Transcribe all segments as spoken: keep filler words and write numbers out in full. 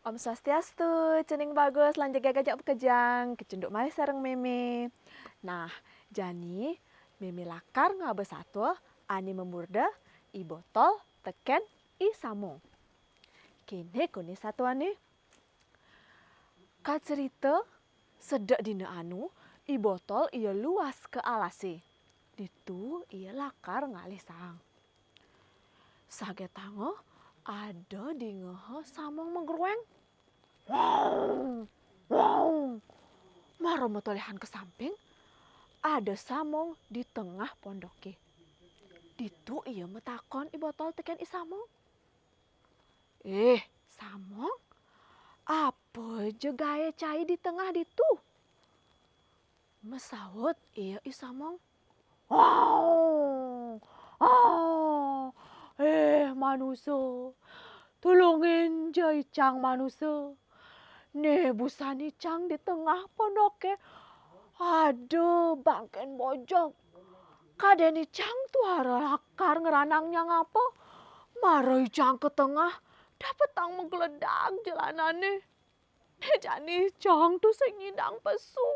Om Swastiastu, cening bagus lan jegég ajak makejang, kecunduk malih sareng Mémé. Nah, jani Mémé lakar ngaba satua ané mamurda I Botol tekén I Samong. Kéné koné satuané. Kacerita, sedek dina anu, I Botol ia luas ka alasé. Ditu ia lakar ngalih saang. Sagetanga ada dingeha samong magruéng. Wow, wow. Mara matolihan ka samping, ada samong di tengah pondoké. Ditu ia matakon I Botol tekén I Samong. "Eh, Samong, apa ja gaé cai di tengah ditu?" Masaut ia I Samong. "Wow, ah, eh, manusa, tulungin ja icang manusa. Né busan icang di tengah pondoké ada bangkén bojog. Kadén icang tuara lakar ngranang nyang apa. Mara icang ka tengah, dapetang magledag jelanané. Jani icang tusing nyidang pesu."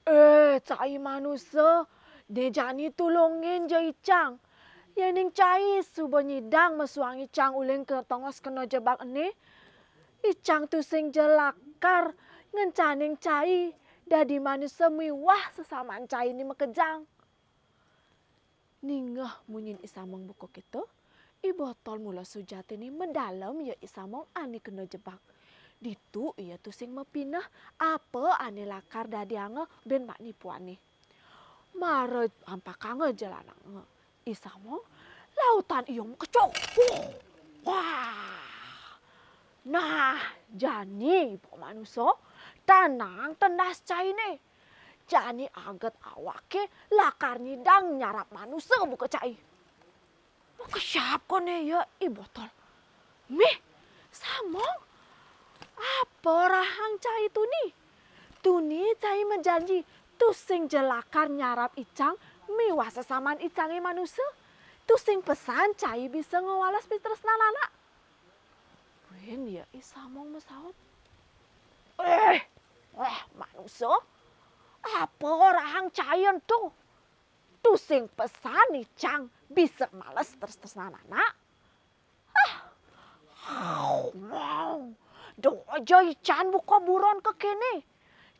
"Eh, cai manusa, né jani tulungin ja icang. Yéning cai suba nyidang mesuang icang uling ka tongos kena jebag ené, icang tusing ja lakar ngencanin cai dadi manusa miwah sesaman cainé makejang." Ningeh munyin I Samong buka kéto, I Botol mula sujatiné madalem ia I Samong ané kena jebag. Ditu ia tusing mapineh apa ané lakar dadianga buin mak nipuané. Mara ampakanga jelananga I Samong, lautan ia makecok. Wah! Nah, jani iba manusa, tanang tendas cainé. Jani aget awaké lakar nyidang nyarap manusa buka cai. Makesiab koné ia I Botol. "Mih, Samong, apa orahang cai tuni? Tuni cai majanji, tusing ja lakar nyarap icang miwah sesaman icangé manusa. Tusing pesan cai bisa ngwales pitresnan anak." Buin ia I Samong masaut. "Eh, eh, manusa, apa orahang cai ento? Tusing pesan icang bisa males tres-tresnan anak. Ah, wow, da ja icang buka buron ka kéné.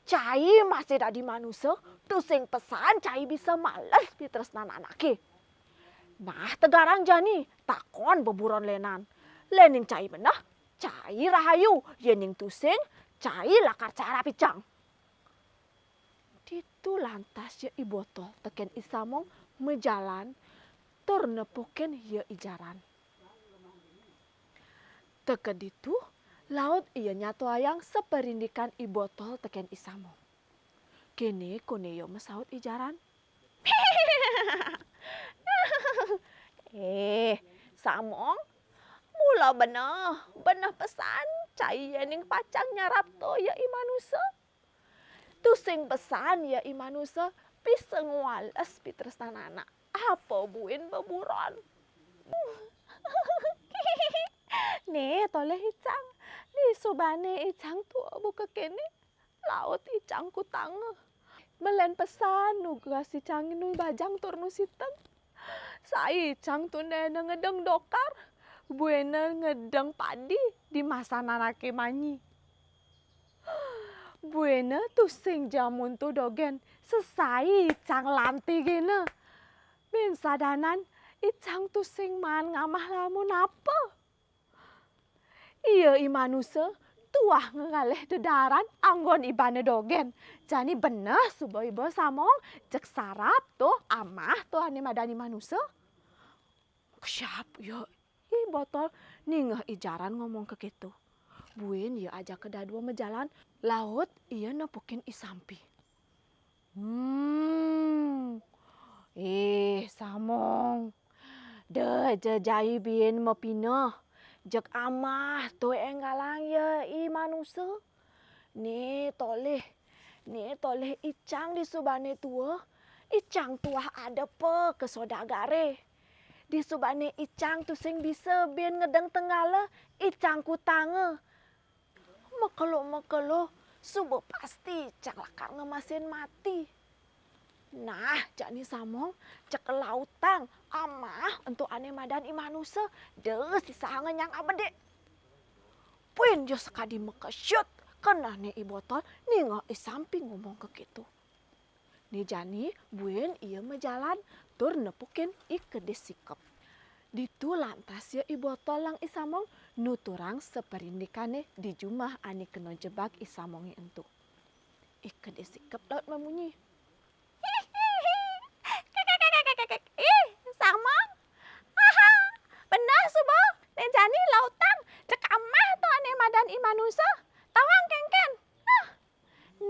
Cai masih dadi manusa, tusing pesan cai bisa males pitresnan anaké. Nah, tegarang jani, takon beburon lénan. Yéning cai beneh, cai rahayu, yéning tusing, cai lakar carap icang." Ditu lantas ia I Botol tekén I Samong majalan tur nepukin ia I Jaran. Teka ditu, laut ia nyatuayang saparindikan I Botol tekén I Samong. Kéné koné ia masaut I Jaran. "Eh, Samong, mula beneh, beneh pesan cai yéning pacang nyarap to ia I manusa. Tusing pesan ia I manusa bisa ngwales pitresnan anak. Apa buin beburon?" "Né tolih icang, disubané icang tua buka kéné, laut icang kutanga. Belen pesan nugas icang nu bajang tur nu siteng. Sai icang tundéna ngedeng dokar, buina ngedeng padi di masan anaké manyi. Buina tusing ja muntu dogén, sesai icang lanti gena. Buin sadanan, icang tusing maan ngamah lamun apa. Ia I manusa tuah ngalih dedaran anggon ibané dogén. Jani beneh suba iba Samong, jeg sarap to amah to ané madani manusa." Makesiab ia I Botol ningeh I Jaran ngomong kakéto. Buin ia ajaka dadua majalan, laut ia nepukin I Sampi. "Hmm, ih, Samong, da ja jai buin mapineh, jeg amah to énggalang ia I manusa. Né tolih, né tolih icang disubané tua, icang tuah adepa ka sodagaré. Disubané icang tusing bisa buin ngedeng tenggala, icang kutanga. Makelo-makelo, suba pasti cang lakar ngemasin mati. Nah, jani Samong, cek lautang amah ento ané madan i manusa, da sisahanga nyang abedé. Buin ja sakadi makesyut kenehné i Botol ningeh i Sampi ngomong kakéto. Né jani buin ia majalan tur nepukin i kedis sikep. Ditu lantas ia i Botol lan i Samong nuturang saparindikané di jumah ané kena jebag i Samongé ento. I kedis sikep laut mamunyi. Ih, Samong. Haha, beneh suba. Né jani lautang, cek amah to ané madan i manusa. Tawang kénkén. Nah,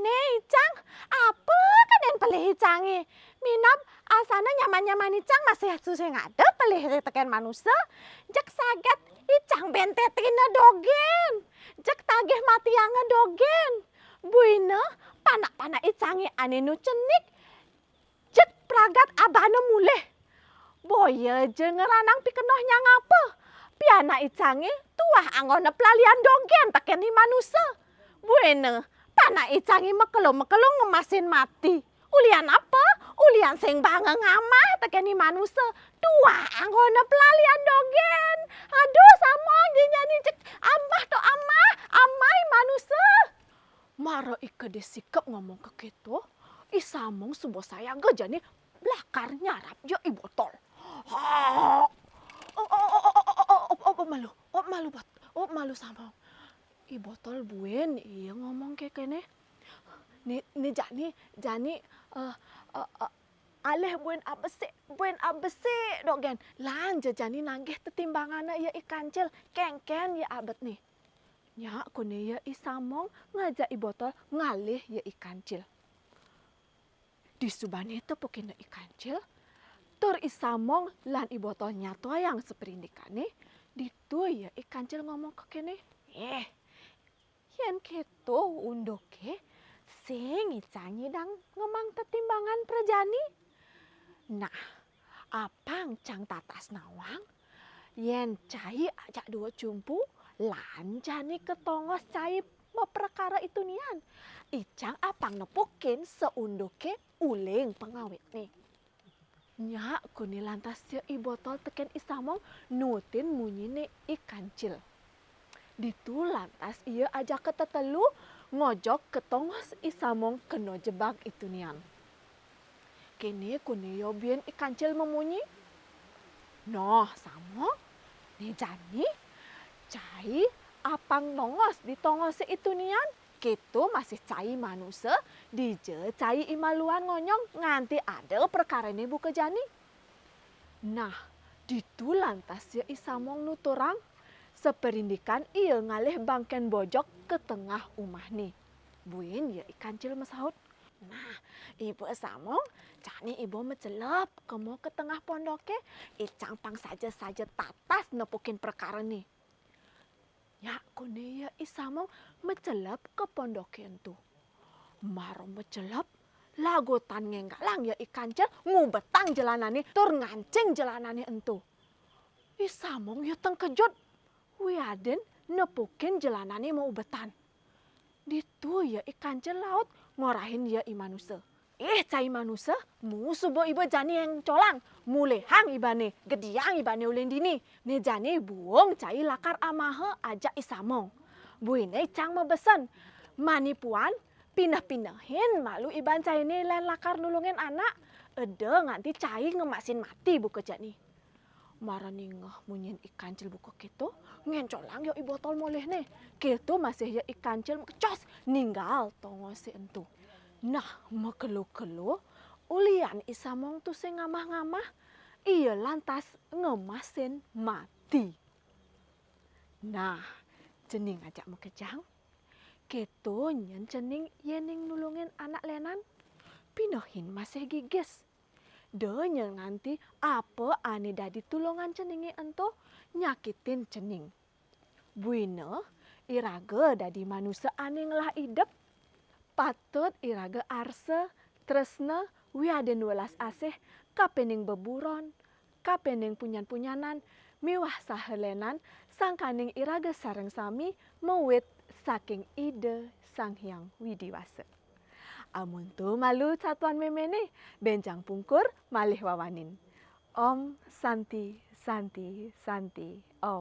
né icang, apa kadén pelih icangé? Minab asana nyaman-nyaman icang masih susah ngada pelih tekén manusa. Jeg saget icang bentetina dogén. Jeg tagih matianga dogén. Buina panak-panak icangé ané nu cenik, jeg pragat abana mulih. Boya ja ngranang pikenoh nyang apa. Pianak icangé tuah anggona pelalian dogén tekén i manusa. Buina, panak icangé makelo-makelo ngemasin mati. Ulian apa? Ulian sing banga ngamah tekén i manusa. Tuah anggona pelalian dogén. Aduh, Samong, jani jeg amah to amah, amah i manusa. Mara i kedis sikep ngomong kakéto, i Samong suba sayaga jani lakar nyarap ja i Botol. Ha! Oh, oh, oh, oh, oh, oh, oh, oh, malu, oh, malu, Bot-, oh, malu Samong. I Botol buin ia ngomong kékéné. Né, né jani, jani, eh, eh, eh, alih buin abesik, buin abesik dogén. Lan ja jani nanggih tetimbanganna ia i kancil, kénkén ia abetné. Nyak koné ia i Samong ngajak i Botol ngalih ia i kancil. Disubané tepukinna i kancil, tur i Samong lan i Botol nyatuayang saparindikané, ditu ia i kancil ngomong kakéné. Eh, yén kéto unduké, sing icang nyidang ngemang tetimbangan prajani. Nah, apang cang tatas nawang, yén cai ajak dua cumpu, lan jani ka tongos cai maprakara i tunian. Icang apang nepukin saunduké uling pangawitné. Nyak koné lantas ia i Botol tekén i Samong nutin munyiné i kancil. Ditu lantas ia ajaka tetelu ngojog ka tongos i Samong kena jebag i tunian. Kéné koné ia buin i kancil mamunyi. Noh, Samong, né jani, cai apang nongos di tongosé i tunian, kéto masih cai manusa, dija cai i maluan ngonyong nganti ada prakarané buka jani. Nah, ditu lantas ia i Samong nuturang, saparindikan ia ngalih bangkén bojog ka tengah umahné. Buin ia i kancil masaut. Nah, Iba Samong, jani iba macelep kema ka tengah pondoké, icang pang saja-saja tatas nepukin prakarané. Nyak koné ia i Samong macelep ka pondoké ento. Mara macelep, lagutan ngénggalang ia i kancil ngubetang jelanané tur ngancing jelanané ento. I Samong ia tengkejut, wiadin nepukin jelanané maubetan. Ditu ia i kancil laut ngorahin ia i manusa. Ih, cai manusa, mu suba iba jani ngéncolang, mulihang ibané, gediang ibané ulih dini. Né jani buung cai lakar amaha ajak i Samong. Buina icang mabesen, mani puan, pineh-pinehin malu iban cainé lén lakar nulungin anak, eda nganti cai ngemasin mati buka jani. Mara ningeh munyin i kancil buka kéto, ngéncolang ia i Botol molihné. Kéto masih ia i kancil makecos ninggal tongosé ento. Nah, makelo-kelo, ulian i Samong tusing ngamah-ngamah, ia lantas ngemasin mati. Nah, cening ajak makejang. Kéto nyén cening yéning nulungin anak lénan. Pinehin masih gigis. Da nyén nganti apa ané dadi tulungan ceningé ento nyakitin cening. Buina, iraga dadi manusa ané ngelah idep. Patut iraga arsa, tresna, wiadin welas asih, kapining beburon, kapining punyan-punyanan, miwah saha lénan, sangkaning iraga sareng sami mawit saking Ida Sang Hyang Widi Wasa. Amonto malu satuan méméné, bénjang pungkur malih wawanin. Om Santi, Santi, Santi, Om.